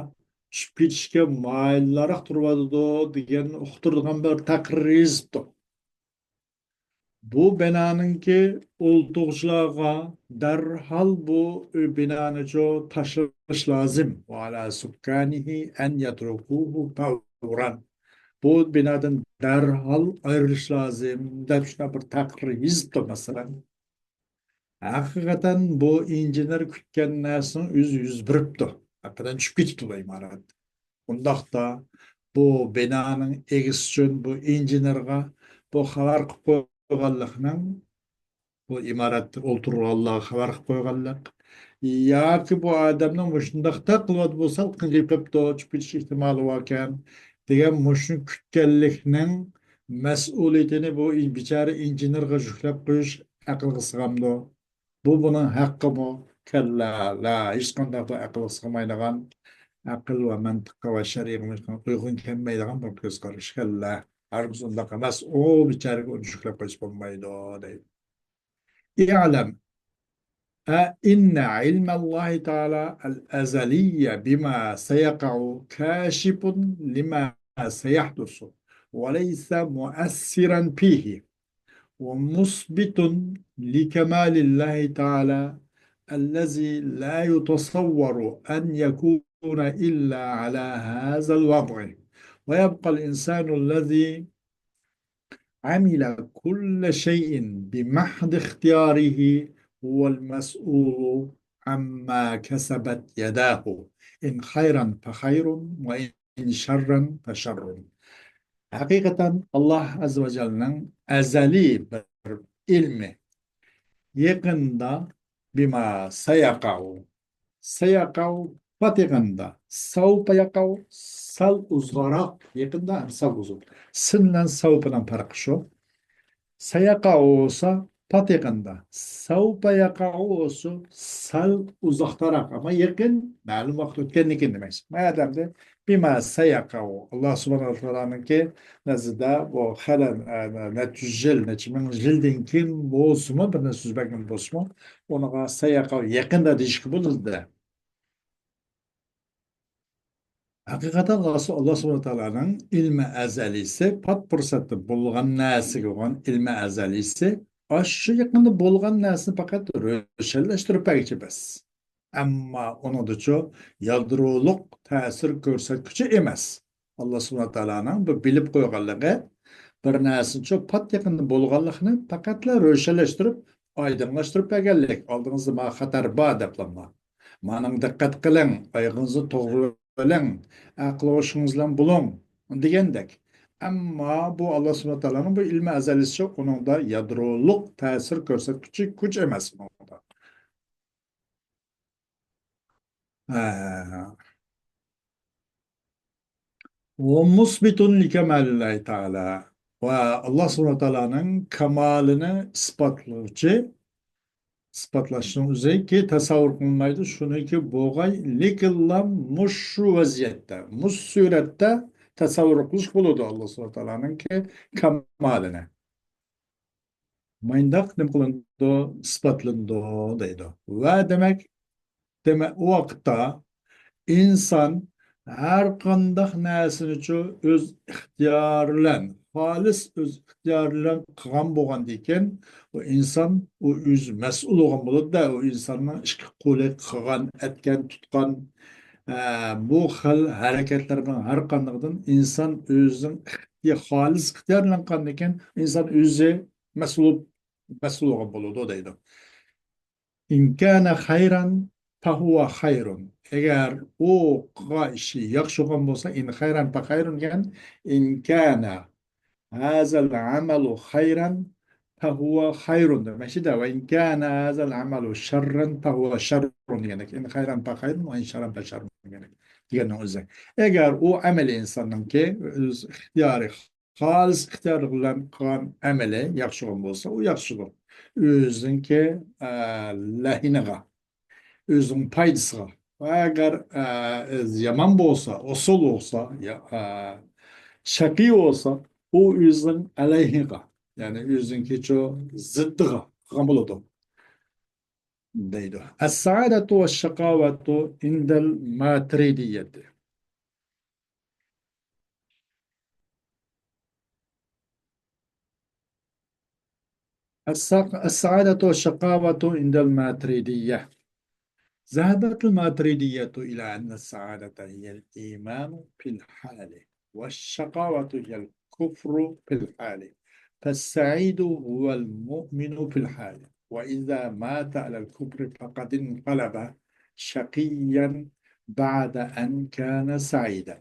چۈشۈپ كېتىشكە مايىلراق تۇرۇۋاتىدۇ دېگەننى ئۇقتۇرىدىغان بىر تەقرىر يېزىپتۇ. بۇ بىنانىڭكى ئولتۇرغۇچىلارغا دەرھال بۇ ئۆي بىنانىچۇ تاشلاش لازىم. وعلى سكانه أن يتركوه فورا. بۇ بىنادىن دەرھال ئايرىلىش لازىم دەپ شۇنداق بىر تەقرىر يېزىپتۇ، مەسىلەن. ھەقىقەتەن بۇ ئىنژېنېر كۈتكەن نەرسىنىڭ ئۆزى يۈز بېرىپتۇ. ھەقىقەتەن چۈشۈپ كېتىپتۇ بۇ ئىمارەت. ئۇنداقتا بۇ بىنانىڭ ئىگىسى ئۈچۈن بۇ ئىنژېنېرغا بۇ خەۋەر قىلىپ قويغانلىقنىڭ، بۇ ئىمارەتتە ئولتۇرغانلارغا خەۋەر قىلىپ قويغانلىق ياكى بۇ ئادەمنىڭ مۇشۇنداقتا قىلىۋاتقان بولسا، غېپىپتۇ، چۈشۈپ كېتىش ئېھتىمالى باركەن دېگەن مۇشۇنى كۈتكەنلىكنىڭ مەسئۇلىيىتىنى بۇ ئىن-، بىچارە ئىنژېنېرغا يۈكلەپ قويۇش ئەقىلگە سىغامدۇ؟ بۇ بۇنىڭ ھەققىمۇ؟ كەللا، لا، ھېچقانداق بىر ئەقىلگە سىغمايدىغان، ئەقىل ۋە مەنتىققا ۋە شەرئىيەتكە ئۇيغۇن كەلمەيدىغان بىر كۆز قاراش. كەللا، ھەرگىز ئۇنداق ئەمەس، ئۇ بىچارىگە ئۇنى يۈكلەپ قويۇش بولمايدۇ، دەيدۇ. اعلم، أ، إن علم الله تعالى الأزلي بما سيقع كاشف لما سيحدث وليس مؤثرا فيه، ومثبت لكمال الله تعالى الذي لا يتصور أن يكون إلا على هذا الوضع، ويبقى الإنسان الذي عمل كل شيء بمحض اختياره هو المسؤول عما كسبت يداه، إن خيرا فخير وإن شرا فشر. ھەقىقەتەن، ئاللا ئەززە ۋە جەللىنىڭ ئەزەلىي بىر ئىلمى، يېقىندا، بىما سەيەقەئۇ، سەيەقەئۇ، پات يېقىندا، سەۋپە يەقەئۇ، سەل ئۇزاقراق، يېقىندا ھەم سەل ئۇزۇن. سىن بىلەن سەۋپىنىڭ پەرقى شۇ. سەيەقەئۇ بولسا پات يېقىندا، سەۋپە يەقەئۇ بولسا سەل ئۇزاقتىراق، ئەمما يېقىن، مەلۇم ۋاقىت ئۆتكەندىن كېيىن دېمەكچى. ما ئادەمدە بىما سەيەقەئۇ. ئاللا سۇبھانەھۇ ۋە تائالانىڭكى نەزىرىدە بۇ خەلەل، ئە، نەچچە يۈز يىل، نەچچە مىڭ يىلدىن كېيىن بولسىمۇ، بىر نەرسە يۈز بەرگەن بولسىمۇ، ئۇنىڭغا سەيەقەئۇ، يېقىندا دېيىشكە بولىدۇ. ھەقىقەتەن ئاللا سۇ-، ئاللا سۇبھانەھۇ ۋە تائالانىڭ ئىلمى ئەزەلىيسى پات پۇرسەتتە بولغان نەرسىگە بولغان ئىلمى ئەزەلىيسى ئاشۇ يېقىندا بولغان نەرسىنى پەقەت روشەنلەشتۈرۈپ بەرگۈچى بەس. ئەمما ئۇنىڭدىچۇ يادرولۇق تەسىر كۆرسەتكۈچى ئەمەس. ئاللا سۇبھانەھۇ ۋە تائالانىڭ بۇ بىلىپ قويغانلىقى، بىر نەرسىنىچۇ پات يېقىندا بولغانلىقىنى پەقەتلا روشەنلەشتۈرۈپ، ئايدىڭلاشتۇرۇپ بەرگەنلىك. ئالدىڭىزدا مانا خەتەر بار دەپلا، مانىڭغا دىققەت قىلىڭ، ئايىغىڭىزنى توغرا بېسىڭ، ئەقىل ھوشىڭىز بىلەن بولۇڭ دېگەندەك. ئەمما بۇ ئاللا سۇبھانەھۇ ۋە تائالانىڭ بۇ ئىلمى ئەزەلىسىچۇ، ئۇنىڭدا يادرولۇق تەسىر كۆرسەتكۈچى كۈچ ئەمەس ئۇنىڭدا. ھە. ومثبت لكمال الله تعالى. ۋە ئاللا سۇبھانەھۇ ۋە تائالانىڭ كامالىنى ئىسپاتلىغۇچى، ئىسپاتلاشنىڭ ئۆزىكى تەسەۋۋۇر قىلىنمايدۇ. شۇنىڭكى بولغاي، لېكىنلا مۇشۇ ۋەزىيەتتە، مۇشۇ سۈرەتتە تەسەۋۋۇر قىلىش بولىدۇ ئاللا سۇبھانەھۇ ۋە تائالانىڭكى كامالىنى. مانداق نېمە قىلىنىدۇ؟ ئىسپاتلىنىدۇ دەيدۇ. ۋە دېمەك، دېمەك، ئۇ ۋاقىتتا ئىنسان ھەر قانداق نەرسىنىچۇ ئۆز ئىختىيارى بىلەن، خالىس ئۆز ئىختىيارى بىلەن قىلغان بولغاندىكىن، ئۇ ئىنسان ئۇ ئۆزى مەسئۇل بولغان بولىدۇ-دە، ئۇ ئىنساننىڭ ئىككى قولى قىلغان، ئەتكەن، تۇتقان، ئە، بۇ خىل ھەرىكەتلەرنىڭ ھەر قاندىقىدىن ئىنسان ئۆزىنىڭ ئىختىيا-، خالىس ئىختىيارى بىلەن قىلغاندىكىن، ئىنسان ئۆزى مەسئۇل، مەسئۇل بولغان بولىدۇ دەيدۇ. إن كان خيرا فهو خير. ئەگەر ئۇ قىلغان ئىشى ياخشى بولغان بولسا، إن خيرا فخير دېگەن، إن كان هذا العمل خيرا فهو خير دېمەكچىدە، وإن كان هذا العمل شرا فهو شر دېگەندەك، إن خيرا فخير وإن شرا فشر دېگەندەك، دېگەننىڭ ئۆزى. ئەگەر ئۇ ئەمەل ئىنساننىڭكى ئۆز ئىختىيارى، خالىس ئىختىيارى بىلەن قىلغان ئەمىلى ياخشى بولغان بولسا، ئۇ ياخشىدۇر. ئۆزىنىڭكى، ئە، لەھىنىغا، ئۆزىنىڭ پايدىسىغا. ۋە ئەگەر، ئە، يامان بولسا، ئوسال بولسا، يا، ئە، شەقىي بولسا، ئۇ ئۆزىنىڭ ئەلەيھىغا، يەنى ئۆزىنىڭكى شۇ زىددىغا قىلغان بولىدۇ، دەيدۇ. السعادة والشقاوة عند الماتريدية. السق-، السعادة والشقاوة عند الماتريدية. ذهبت الماتريدية إلى أن السعادة هي الإيمان في الحال، والشقاوة هي الكفر في الحال، فالسعيد هو المؤمن في الحال، وإذا مات على الكفر فقد انقلب شقيا بعد أن كان سعيدا،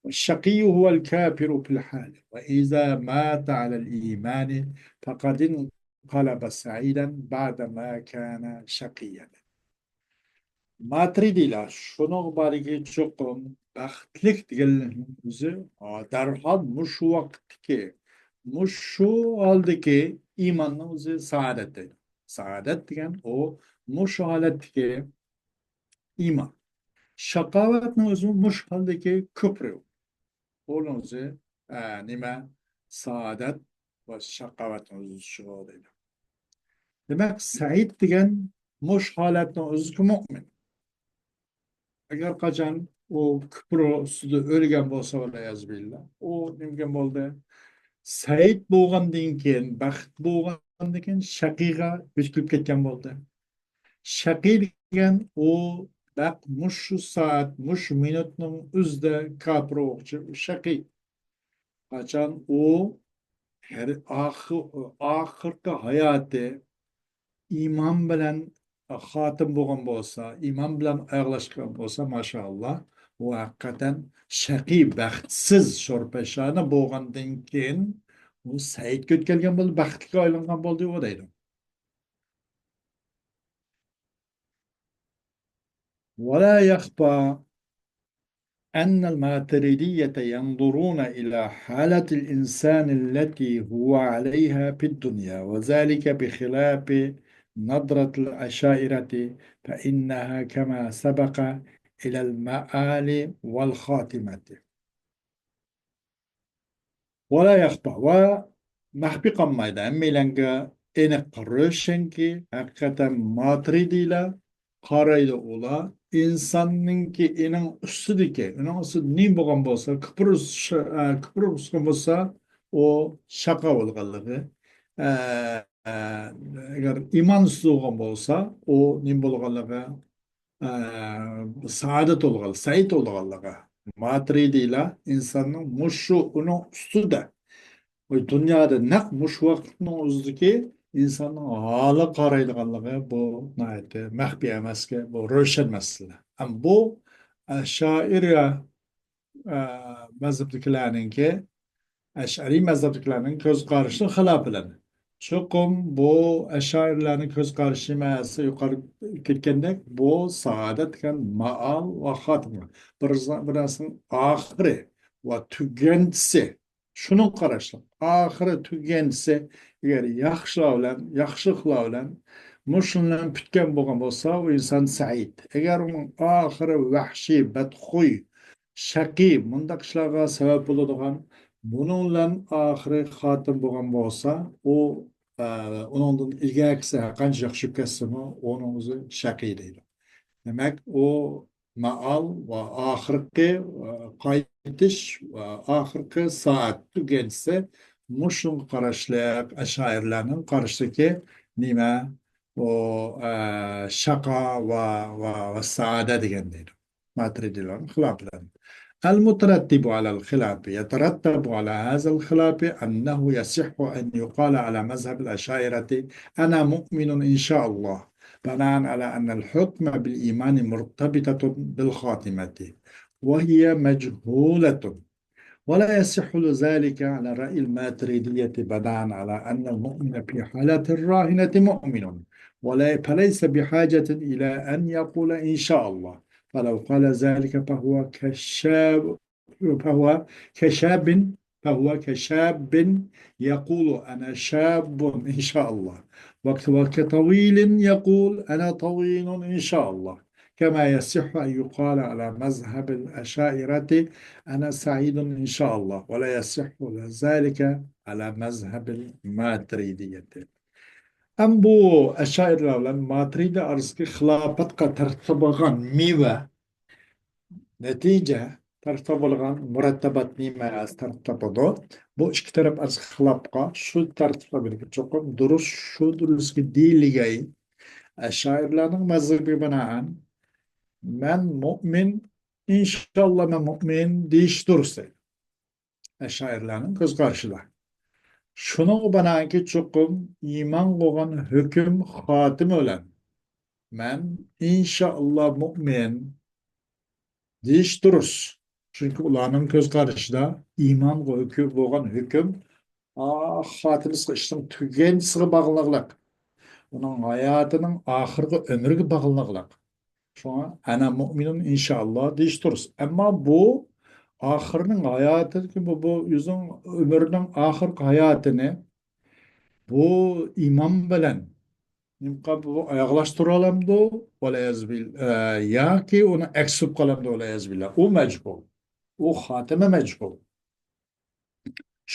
والشقي هو الكافر في الحال، وإذا مات على الإيمان فقد انقلب سعيدا بعدما كان شقيا. ماترىدىيلار شۇنىڭغا باركى چوقۇم بەختلىك دېگەنلىكنىڭ ئۆزى، ئا، دەرھال مۇشۇ ۋاقىتتىكى، مۇشۇ ھالدىكى ئىماننىڭ ئۆزى سائادەت دەيدۇ. سائادەت دېگەن ئۇ مۇشۇ ھالەتتىكى ئىمان. شاقاۋەتنىڭ ئۆزى مۇشۇ ھالدىكى كۇپرى. ئۇنىڭ ئۆزى، ئە، نېمە؟ سائادەت ۋە شاقاۋەتنىڭ ئۆزى شۇ دەيدۇ. دېمەك، سەئىد دېگەن مۇشۇ ھالەتنىڭ ئۆزىدىكى مۆمىن. ئەگەر قاچان ئۇ كۇپر ئۈستىدە ئۆلگەن بولسا، ۋەلئىيازۇ بىللا، ئۇ نېمە دېگەن بولدى؟ سەئىد بولغاندىن كېيىن، بەخت بولغاندىن كېيىن شەقىيغا ئۆتۈپ كەتكەن بولدى. شەقىي دېگەن ئۇ نەق مۇشۇ سائەت، مۇشۇ مىنۇتنىڭ ئۆزىدە كاپىر بولغۇچى شەقىي. قاچان ئۇ ھەر-، ئاخ-، ئاخىرقى ھاياتى ئىمان بىلەن خاتىم بولغان بولسا، ئىمان بىلەن ئاياغلاشقان بولسا، ماشائاللا، ئۇ ھەقىقەتەن شەقىي، بەختسىز، شورپەشانە بولغاندىن كېيىن، ئۇ سەئىدكە ئۆتكەلگەن بولدى، بەختلىككە ئايلانغان بولدى، ئۇ دەيدۇ. ولا يخفى أن الماتريدية ينظرون إلى حالة الإنسان التي هو عليها في الدنيا، وذلك بخلاف نظرة الأشاعرة، فإنها كما سبق إلى المآل والخاتمة. ولا يخفى، ۋە مەخپىي قالمايدۇ، ھەممەيلەنگە ئېنىق، روشەنكى، ھەقىقەتەن ماترىدىيلار قارايدۇ، ئۇلار ئىنساننىڭكى ئېنىڭ ئۈستىدىكى، ئۇنىڭ ئۈستىدە نېمە بولغان بولسا، كۇپر، ئە، كۇپر بولغان بولسا، ئۇ شاقا بولغانلىقى، ئە، ئە، ئەگەر ئىمان ئۈستىدە بولغان بولسا، ئۇ نېمە بولغانلىقى، ئە، سائادەت بولغان، سەئىد بولغانلىقى. ماترىدىيلار ئىنساننىڭ مۇشۇ ئۇنىڭ ئۈستىدە، بۇ دۇنيادا نەق مۇشۇ ۋاقىتنىڭ ئۆزىدىكى ئىنساننىڭ ھالى قارايدىغانلىقى، بۇ ناھايىتى مەخپىي ئەمەسكەن، بۇ روشەن مەسىلە. ئەمما بۇ ئەشائىرە، ئە، مەزھەپتىكىلەرنىڭكى، ئەشئەرىي مەزھەپتىكىلەرنىڭ كۆز قارىشىنىڭ خىلاپى بىلەن. چوقۇم بۇ ئەشائىرىلەرنىڭ كۆز قارىشى مەسىلە يۇقىرى كەتكەندەك، بۇ سائادەت دېگەن مائال ۋە خاتىمە. بىر، بىر نەرسىنىڭ ئاخىرى ۋە تۈگەندىسى. شۇنىڭ قاراشلىق. ئاخىرى تۈگەندىسى، ئەگەر ياخشىلار بىلەن، ياخشىلىقلار بىلەن، مۇشۇنىڭ بىلەن پۈتكەن بولغان بولسا، ئۇ ئىنسان سەئىد. ئەگەر ئۇنىڭ ئاخىرى ۋەھشىي، بەتخۇي، شەقىي، مۇنداق ئىشلارغا سەۋەب بولىدىغان، بۇنىڭ بىلەن ئاخىرى خاتىم بولغان بولسا، ئۇ، ئە، ئۇنىڭدىن ئىلگەركىسى ھەر قانچە ياخشى ئۆتكەزسىمۇ، ئۇنىڭ ئۆزى شەقىي دەيدۇ. دېمەك، ئۇ مائال ۋە ئاخىرقى، ئە، قايتىش ۋە ئاخىرقى سائەت تۈگەنسە، مۇشۇنىڭغا قاراشلىق ئەشائىرلەرنىڭ قارىشىدىكى نېمە؟ ئۇ، ئە، شاقا ۋە، ۋە، ۋە سائادە دېگەن دەيدۇ. ماترىدىلارنىڭ خىلاپلىرىنى. المترتب على الخلاف، يترتب على هذا الخلاف أنه يصح أن يقال على مذهب الأشاعرة أنا مؤمن إن شاء الله، بناء على أن الحكم بالإيمان مرتبطة بالخاتمة، وهي مجهولة، ولا يصح ذلك على رأي الماتريدية، بناء على أن المؤمن في حالة الراهنة مؤمن، ولا، فليس بحاجة إلى أن يقول إن شاء الله، فلو قال ذلك فهو كشاب، فهو كشاب، فهو كشاب يقول أنا شاب إن شاء الله، وك-، وكطويل يقول أنا طويل إن شاء الله، كما يصح أن يقال على مذهب الأشاعرة أنا سعيد إن شاء الله، ولا يصح ذلك على مذهب الماتريدية. ئەمما بۇ ئەشائىرىلەر بىلەن ماترىدى ئارىسىدىكى خىلاپاتقا تارتىپ بولغان مېۋە، نەتىجە، تارتىپ بولغان مۇرەتتەبات نېمە تارتىپ بولىدۇ؟ بۇ ئىككى تەرەپ ئارىسىدىكى خىلاپقا شۇ تارتىپقا بىلگە چوقۇم دۇرۇس، شۇ دۇرۇسقا دېيىلگەي. ئەشائىرىلەرنىڭ مەزھىپىگە بىنائەن، مەن مۇئمىن، ئىنشاللا مەن مۇئمىن دېيىش دۇرۇس دەيدۇ. ئەشائىرىلەرنىڭ كۆز قارىشىدا. شۇنىڭغا بىنائەنكى چوقۇم ئىمان قىلغان ھۆكۈم خاتىمە بىلەن مەن ئىنشاللا مۇئمىن دېيىش دۇرۇس. چۈنكى ئۇلارنىڭ كۆز قارىشىدا ئىمانغا ھۆكۈم بولغان ھۆكۈم، ئا، خاتىمىسىغا، ئىشنىڭ تۈگەندىسىگە باغلىنىقلىق. ئۇنىڭ ھاياتىنىڭ ئاخىرقى ئۆمرىگە باغلىنىقلىق. شۇڭا «ئەنە مۇئمىنۇن ئىنشائاللا» دېيىش دۇرۇس. ئەمما بۇ ئاخىرنىڭ ھاياتىدىكى بۇ، بۇ ئۆزىنىڭ ئۆمرىنىڭ ئاخىرقى ھاياتىنى بۇ ئىمان بىلەن نېمە قىلىپ بۇ ئاياغلاشتۇرالامدۇ؟ ۋەلىيەزۇبىل-، ئە، ياكى ئۇنى ئەكس قىلىپ قالامدۇ؟ ۋەلىيەزۇبىللا. ئۇ مەجھۇل. ئۇ خاتىمە مەجھۇل.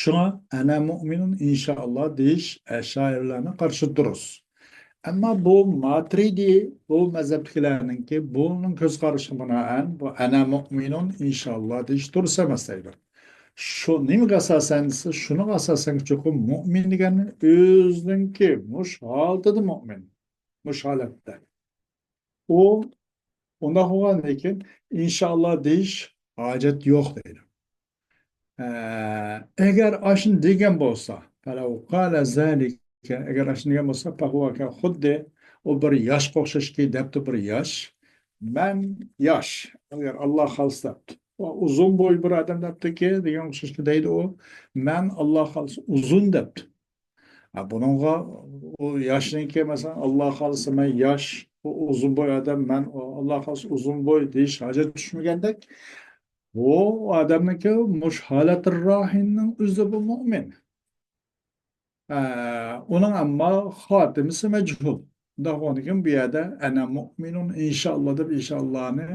شۇڭا «ئەنە مۇئمىنۇن ئىنشائاللا» دېيىش ئەشائىرىلەرنىڭ قارىشى دۇرۇس. ئەمما بۇ ماترىدى، بۇ مەزھەپتىكىلەرنىڭكى، بۇنىڭ كۆز قارىشىغا بىنائەن، بۇ «ئەنە مۇئمىنۇن ئىنشائاللا» دېيىش دۇرۇس ئەمەس دەيدۇ. شۇ نېمىگە ئاساسەن دېسە، شۇنىڭغا ئاساسەن چوقۇم مۇئمىن دېگەن ئۆزىنىڭكى مۇش ھالىتىدە مۇئمىن. مۇش ھالەتتە. ئۇ ئۇنداق بولغاندىن كېيىن «ئىنشائاللا» دېيىش ھاجەت يوق دەيدۇ. ئە، ئەگەر ئاشۇنى دېگەن بولسا، فەلەۋ قالە زالىكە، ئەگەر ئاشۇنى دېگەن بولسا، پەھۇۋەكە، خۇددى ئۇ بىر ياشقا ئوخشاشكى دەپتۇ، بىر ياش. مەن ياش، ئەگەر ئاللا خالىسا دەپتۇ. ئۇ ئۇزۇن بوي بىر ئادەم دەپتۇكى، دېگەن ئوخشاشكى دەيدۇ ئۇ. مەن ئاللا خالىسا ئۇزۇن دەپتۇ. ھە، بۇنىڭغا ئۇ ياشنىڭكى، مەسىلەن، ئاللا خالىسا مەن ياش، ئۇ ئۇزۇن بوي ئادەم، مەن ئۇ ئاللا خالىسا ئۇزۇن بوي دېيىش ھاجەت چۈشمىگەندەك، بۇ ئادەمنىڭكى مۇش ھالەتى راھىننىڭ ئۆزى بۇ مۇئمىن. ئە، ئۇنىڭ ئەمما خاتىمىسى مەجھۇل. ئۇنداق بولغاندىكىن بۇ يەردە «ئەنە مۇئمىنۇن ئىنشائاللا» دەپ ئىنشائاللانى،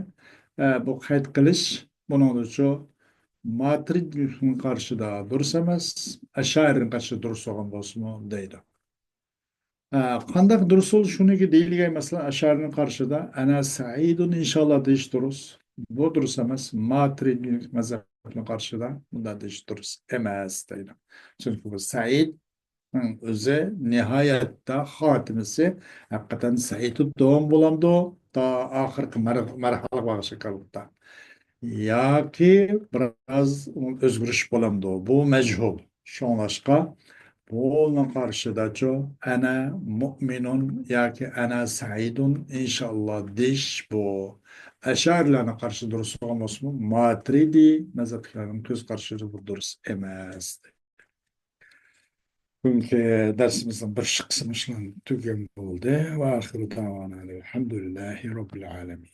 ئە، بۇ قەيت قىلىش بۇنىڭدىچۇ ماترىدنىڭ قارىشىدا دۇرۇس ئەمەس، ئەشائىرىنىڭ قارىشىدا دۇرۇس بولغان بولسىمۇ دەيدۇ. ئە، قانداق دۇرۇس بولۇشى شۇنىڭكى دېيىلگەن، مەسىلەن، ئەشائىرىنىڭ قارىشىدا «ئەنە سەئىدۇن ئىنشائاللا» دېيىش دۇرۇس. بۇ دۇرۇس ئەمەس. ماترىدنىڭ مەزھەپنىڭ قارىشىدا بۇنداق دېيىش دۇرۇس ئەمەس دەيدۇ. چۈنكى بۇ سەئىد ئۆزى نىھايەتتە خاتىمىسى ھەقىقەتەن سەئىدۇد داۋام بولامدۇ؟ تا ئاخىرقى مەر-، مەرھەلىگە بارغان شەكىلدە. ياكى بىراز ئۆزگىرىش بولامدۇ؟ بۇ مەجھۇل. شۇڭلاشقا بۇنىڭ قارىشىداچۇ «ئەنە مۇئمىنۇن» ياكى «ئەنە سەئىدۇن ئىنشائاللا» دېيىش بۇ ئەشئەرىلەرنىڭ قارىشىدا دۇرۇس بولغان بولسىمۇ، ماترىدى مەزھەپلىكلەرنىڭ كۆز قارىشىدا بۇ دۇرۇس ئەمەس. بۈگۈنكى دەرسىمىزنىڭ بىر قىسمى شۇنىڭ تۈگەم بولدى. ۋە ئاخىرۇ دەۋانا ئەلھەمدۇلىللاھى رەببىل ئالەمىن.